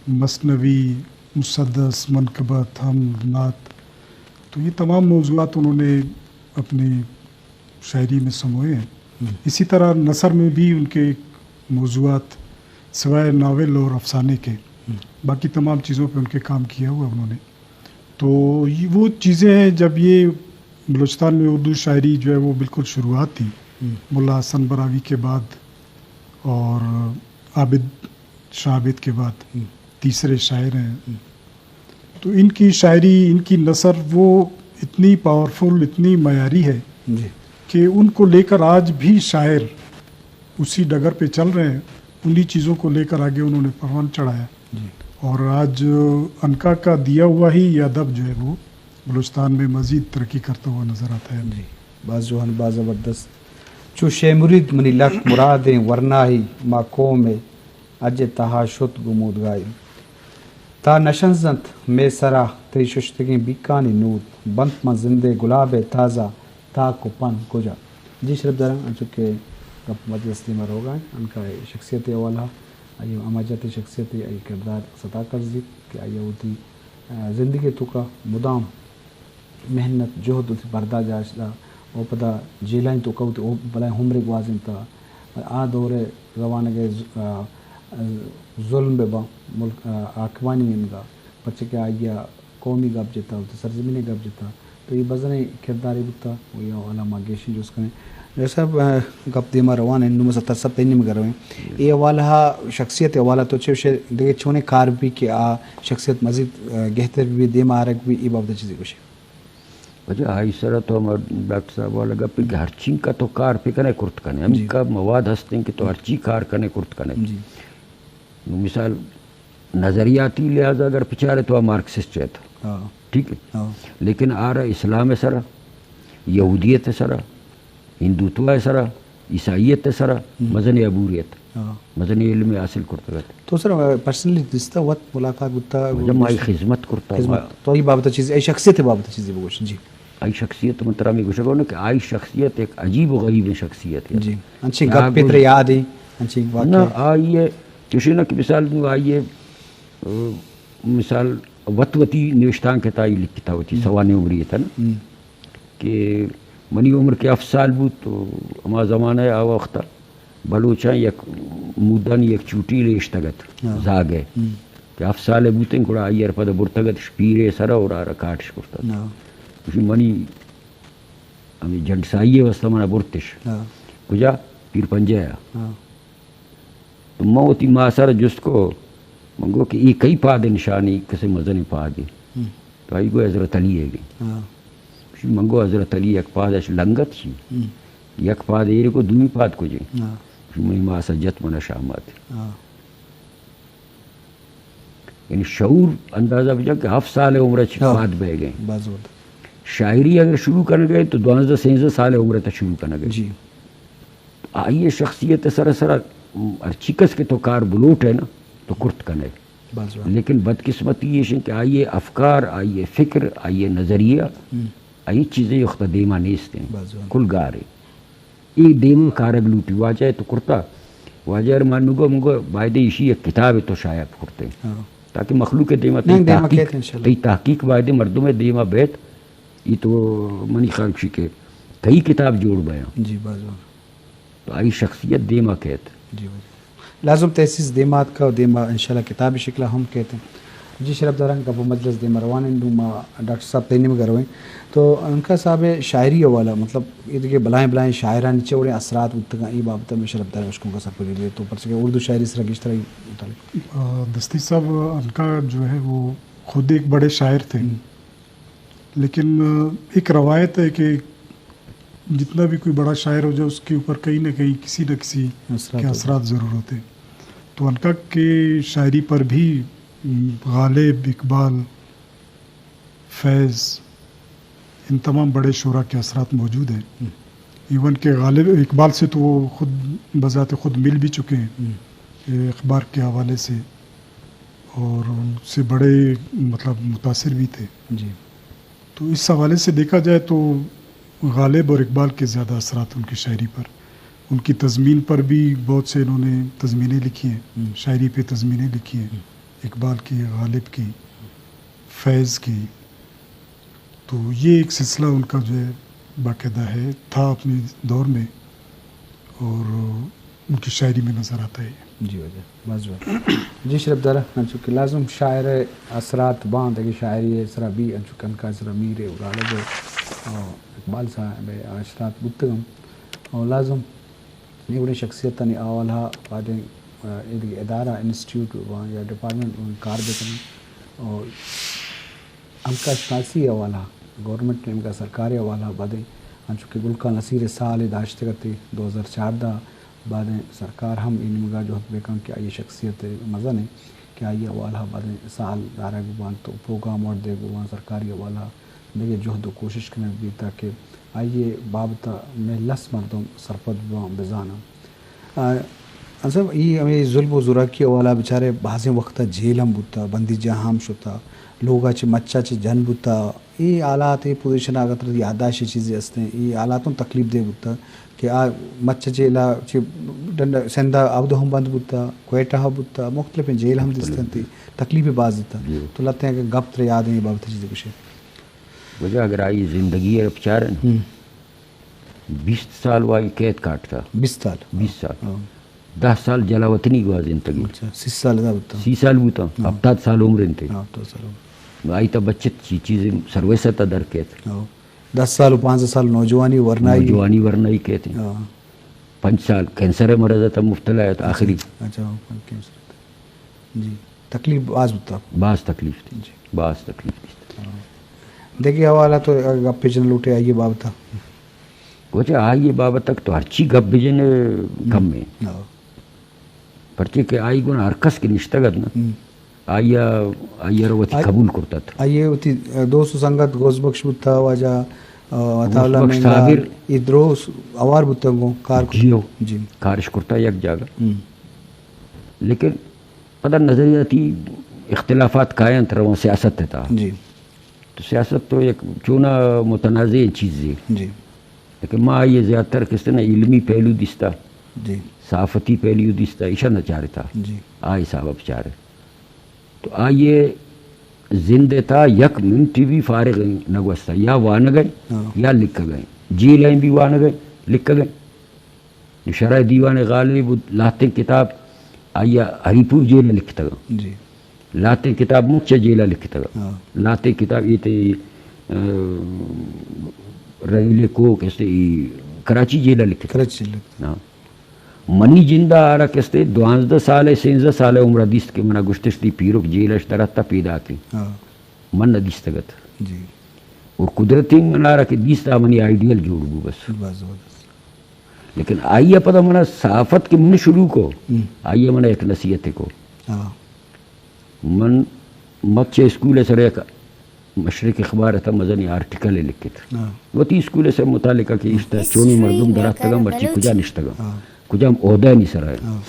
مثنوی، مسدس، منقبت، حمد، نعت، تو یہ تمام موضوعات انہوں نے اپنی شاعری میں سموئے ہیں۔ ہم۔ اسی طرح نثر میں بھی ان کے موضوعات سوائے ناول اور افسانے کے، ہم۔ باقی تمام چیزوں پہ ان کے کام کیا ہوا انہوں نے۔ تو یہ وہ چیزیں ہیں، جب یہ بلوچستان میں اردو شاعری جو ہے وہ بالکل شروعات تھی، ہم۔ ملا حسن براہوی کے بعد اور عابد شاہ عابد کے بعد ہم۔ تیسرے شاعر ہیں۔ ہم۔ تو ان کی شاعری، ان کی نثر وہ اتنی پاورفل، اتنی معیاری ہے جی۔ کہ ان کو لے کر آج بھی شاعر اسی ڈگر پہ چل رہے ہیں، انہی چیزوں کو لے کر آگے انہوں نے پروان چڑھایا۔ جی۔ اور آج عنقا کا دیا ہوا ہی یہ ادب جو ہے وہ بلوچستان میں مزید ترقی کرتا ہوا نظر آتا ہے۔ جی، باز جوان، باز زبردست۔ چو شے مرید منی لک مرادیں ورناہی، ما قوم ءِ اج ءِ تہا شت گوں مودگاہی۔ تا نشنزنت مئے سرا تئی ششتگیں بیکانی نود، بنت من زند ءِ گلاب ءِ تازہ، تاک و پن کجا؟ جی شرپ داراں، انچو کہ گپ مجلس دیما روگا انت، عنقا ءِ شخصیت ءِ حوالہ، آئی ءِ ہما جہت ءِ شخصیت ءِ، آئی ءِ کردار ستا کرزیت کہ آئی ءَ وتی، آ، زندگی ءِ توکا مدام محنت، جہد، وتی پردہ جاشتا و پدا جیلانی توکا وتی او-، بلائیں عمرے گوازینتا۔ آ دور ءِ روانگ ءِ ز-، آ، ظلم بہ باں ملک، آ، حاکمانی نیمگا، پرچہ کہ آئی ءَ قومی گپ جتا، وتی سرزمین ءِ گپ جتا، تو اے بزانیں کردارے بوتا و اے حوالہ ما گیشیں جست کنیں۔ ڈاکٹر صاحب، آ، گپ دیما روان انت، نوں ما ستار صاحب تئی نیمگا رویں۔ اے حوالہ، شخصیت ءِ حوالہ تو چے گوشے، دگہ چونیں کار بی کہ آ شخصیت مزید، آ، گہتر بی، دیما آرگ بی، اے بابت ءَ چیزے گوشے؟ واجہ، آئی سرا تو ہما ڈاکٹر صاحب والا گپ کہ ہر چینکا تو کار پہ کنے کرت کنے، ہمینکا مواد ہستیں کہ تو ہر چی کار کنے کرت کنے۔ جی۔ نو مثال، نظریاتی لحاظ اگر بچارے تو آ مارکسسٹ ہے تو۔ ہاں۔ ٹھیک ہے؟ ہاں۔ لیکن آرا اسلام ءِ سرا، یہودیت ءِ سرا، ہندوتوا ءِ سرا، عیسائیت ءِ سرا مزنیں عبور ات، ہاں۔ مزنیں علم حاصل کرتگ ات۔ تو سر، پرسنلی دیستہ، وت ملاقات بوتا؟ واجہ، ما آئی خدمت کرتا۔ خدمت۔ تو آئی بابت چیز، آئی شخصیت بابت چیزے بگوش۔ جی۔ آئی شخصیت من ترا ہمے گوشگ ءَ کہ آئی شخصیت یک عجیب و غریبیں شخصیت ات۔ جی۔ انچیں گپ ترا یاد ہیں، انچیں واقعہ؟ نہ، آئی ءِ چوشیں نہ کہ مثال نوں آئی ءِ، آ، مثال وت وتی نوشتانک ات، آئی لکھتا وتی سوانح عمری ات نا۔ ہم۔ کہ منی عمر کہ ہفت سال بوت تو ہما زمانہ ءَ آ وخت ءَ بلوچاں یک مودانی یک چوٹی لیشتگ ات، ہاں۔ زاگ ءَ ہم۔ کہ ہفت سال ءَ بوتیں، گڑا آئی ءَ را پدا برتگ ات پیرے سرا اور آرا کاٹش کرتگ۔ ہاں۔ گوشی منی ہمے جنڈسائی ءِ واسطہ منا برتش۔ ہاں۔ کجا؟ پیر پنجہ ءَ۔ ہاں۔ تو من وتی ماس ءَ را جست کو، من گو کہ اے کئی پاد ءِ نشانی، کسے مزنیں پادے۔ ہم۔ تو آئی گو حضرت علی ءِ گے۔ ہاں۔ من گو حضرت علی یک پاد اش لنگت چی؟ ہم۔ یک پاد ایر کو، دومی پاد کجے؟ ہاں۔ منی ماس جت من شامات۔ ہاں۔ یعنی شعور اندازہ بجا کہ ہفت سال عمر چ ہاں۔ پاد بہ گئے۔ باز وقت۔ شاعری اگر شروع کرنے گئے تو دوازدہ سینزدہ سال عمر تک شروع کرنے گئے۔ جی۔ آئی شخصیت سر سر ہرچی کس کہ تو کار بلوٹ ہے نا تو کرت کنے۔ باز وقت۔ لیکن بدقسمتی یہ شن کہ آئی افکار، آئی فکر، آئی نظریہ، ہم۔ آئی چیزیں یخت دیما نیست ہیں۔ باز وقت۔ کل گار ہے۔ اے دیما کارگ لوٹی۔ واجہ تو کرتا۔ واجہ ار من گو، من گو، بایدے ایشی یک کتاب تو شائع کرتے۔ ہاں۔ تاکہ مخلوق دیما نہیں، تئی دیما تحقیق، کہتے ہیں انشاءاللہ۔ تئی تحقیق بایدے مردم دیما بیت۔ یہ تو منی خیال شی کہ کئی کتاب جوڑ بیاں۔ جی، باز وقت۔ تو آئی شخصیت دیما کیت۔ جی، واجہ۔ لازم تحسیس دیما اتکا و دیما انشاءاللہ کتابی شکلا ہم کیت۔ جی شرف داران، گپ و مجلس دیما روان انت، نوں ما ڈاکٹر صاحب تئی نیمگا رویں۔ تو عنقا صاحب شاعری حوالہ، مطلب، اے دگہ بلائیں بلائیں شاعرانی چہ وڑیں اثرات بوتگاں، اے بابت میں شرف داران اشکنگا سرپدی دے تو، پرچہ کہ اردو شاعری سرا گیشتر ای متعلق۔ آ، دستی صاحب، عنقا جو ہے وہ خود ایک بڑے شاعر تھے۔ ہم۔ لیکن، آ، ایک روایت ہے کہ جتنا بھی کوئی بڑا شاعر ہو جائے، اس کے اوپر کہیں نہ کہیں کسی نہ کسی اثرات کے ہوتے ہیں۔ اثرات ضرور ہوتے ہیں۔ تو عنقا کے شاعری پر بھی، م، غالب، اقبال، فیض، ان تمام بڑے شعراء کے اثرات موجود ہیں۔ ہم۔ ایون کہ غالب اقبال سے تو وہ خود بذات خود مل بھی چکے ہیں، ہم۔ اے، اخبار کے حوالے سے، اور ان سے بڑے، مطلب، متاثر بھی تھے۔ جی۔ تو اس حوالے سے دیکھا جائے تو غالب اور اقبال کے زیادہ اثرات ان کی شاعری پر، ان کی تضمین پر بھی بہت سے انہوں نے تضمینیں لکھی ہیں، ہم۔ شاعری پہ تضمینیں لکھی ہیں، ہم۔ اقبال کی، غالب کی، فیض کی۔ تو یہ ایک سلسلہ ان کا جو ہے باقاعدہ ہے، تھا اپنے دور میں، اور ان کی شاعری میں نظر آتا ہے۔ جی واجہ، باز وش۔ جی شرف دارا، انچو کہ لازم شاعر اثرات باں، دگہ شاعری سرا بھی انچو کہ عنقا سرا میر و غالب و اقبال صاحب اثرات بوتگم۔ اور لازم اے وڑیں شخصیتانی حوالہ بادیں، آ، اے دگہ ادارہ، انسٹیٹیوٹ باں یا ڈپارٹمنٹ باں کار بکنن۔ اور عنقا شناسی حوالہ، گورنمنٹ نیمگا سرکاری حوالہ بادیں، انچو کہ گل خان نصیر سال داشتگ اتے دو ہزار چاردہ، بادیں سرکار ہم اے نیمگا جہد بکن کہ آئی شخصیت مزن ہے کہ آئی حوالہ بادیں سال دارگ بانت و پروگرام وڑ دیگ بانت سرکاری حوالہ۔ دگہ جہد و کوشش کنگ بیت تاکہ آئی ء بابت ء مئے لس مردم سرپد بباں، بزاناں۔ آ، انصر، ای ہمے ظلم و زوراکی حوالہ بچارے بازیں وقت ء جیل ہم بوتا، بندی جاہ ہم شتا، لوگ ء چہ مچ ء چہ جن بوتا۔ اے حالات، اے پوزیشن ء اگاں ترا یادداشت چیزے ہستیں، اے حالات ہم تکلیف دہ بوتا کہ آ مچ ء جیل ء چہ ڈنڈ-، سندھ ء ابدو ہم بند بوتا، کوئٹہ ء بوتا، مختلفیں جیل ہم دیستنتی، تکلیف باز دیتا۔ جی۔ تو لہتیں اگاں گپ ترا یاد ایں اے بابت ء چیزے گوشے؟ واجہ اگر آئی زندگی ء بچارن، ہم۔ بیست سال وائی قید کاٹتا۔ بیست سال؟ بیست سال۔ ہاں۔ دہ سال جلا وطنی گوازینتگی۔ اچھا، سی سال ادا بوتا۔ سی سال بوتا، ہاں۔ ہفتاد سال عمر انتے۔ ہاں، ہفتاد سال عمر۔ آئی تا بچت چی چیز سروس تا در کیت۔ ہاں۔ دس سال و پانزدہ سال نوجوانی ورنائی۔ نوجوانی ورنائی کیت۔ ہاں۔ پنچ سال کینسر مرض تا مبتلا ہے، آخری۔ اچھا، ہاں، کینسر۔ جی، تکلیف باز بوتا۔ باز تکلیف تھی۔ جی۔ باز تکلیف تھی۔ ہاں۔ دگہ حوالہ تو گپ جن لوٹے آئی بابت ء؟ واجہ آئی بابت تک تو ہرچی گپ بجن کم ہے۔ ہاں۔ پرچے کہ آئی گون ہر کس کہ نشتگ ات نا، ہم۔ آئی ء، آئی ء را وتی آئی، قبول کرتت۔ آئی ء وتی دوست و سنگت گوز بخش بوتا، واجہ، آ، عطا اللہ بخش مینگال، صابر۔ اے درو س-، اوار بوتگ گوں کار کت۔ جیو۔ جی۔ کارش کرتا یک جاگہ۔ ہم۔ لیکن پدا نظریاتی اختلافات کاینت روان سیاست ء تہا۔ جی۔ تو سیاست تو یک چونا متنازع چیزے۔ جی۔ لیکن ما آئی زیادہ تر کس نا علمی پہلو دیستا، جی۔ صحافتی پہلو دیستا، ایشا نہ چارتا۔ جی۔ آ حساب ء بچارے۔ تو آئی زند ء تہا یک منٹی بھی فارغ نہ گوستا۔ یا وانگ ء، ہاں۔ یا لکھگ ء۔ جیل ء بھی وانگ ء، لکھگ ء۔ نوں شرح دیوان غالب و لہتیں کتاب آئی ء ہری پور جیل ء لکھتگ۔ جی۔ لہتیں کتاب مچ ء جیل ء لکھتگ۔ ہاں۔ لہتیں کتاب ایتے، آ، ریل کوک است ای کراچی جیل ء لکھتگ۔ کراچی جیل ء۔ ہاں۔ منی جند ء آرا کستے دوانزدہ سال ء، سینزدہ سال ء عمر ء دیست کہ منا گوشتش دی پیرک جیل اش دراتہ پیداکیں۔ ہاں۔ من نہ دیستگ ات۔ جی۔ و قدرتی منارا کہ دیست آ منی آئیڈیل جوڑ بو بس۔ بس، بس۔ لیکن آئی ء پدا منا صحافت کہ من شروع کو، ہم۔ آئی ء منا یک نصیحت کو۔ ہاں۔ من مچ اسکول سر یک مشرق اخبار ء تھا مزنی آرٹیکل لکھت۔ ہاں۔ وتی اسکول سر متعلقہ کہ اشتا چونی مردم دراتگا مرچی کجا نشتگا۔ ہاں۔ کجام عہدہ نی سر ہے۔ ہاں۔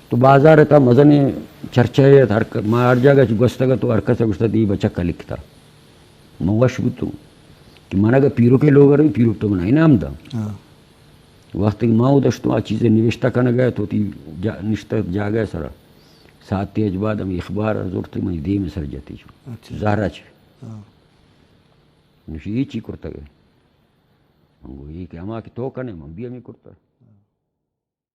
تو بازار ء تھا مزنیں چرچہ ات، ہر ک-، ما ہر جاگہ چہ گوستگ ات تو ہر کس ء گوشتگ اے بچک ء لکھتا۔ من وش بوتوں کہ من اگہ پیرک ء لوگ ء رویں، پیرک تو منا انعام داں۔ ہاں۔ وقتی کہ ما اود اشتوں آ چیز ء نوشتہ کنگ ء تو وتی جا-، نشتہ جاگہ ء سرا ساعتے اچ بعد ہمے اخبار ء زرت منی دیم ء سر جتی چو۔ اچھا۔ زہرا چہ۔ ہاں۔ گوشی اے چی کرتگ ء؟ من گو اے کہ ہما کہ تو کنے من بھی ہمے کرتگ۔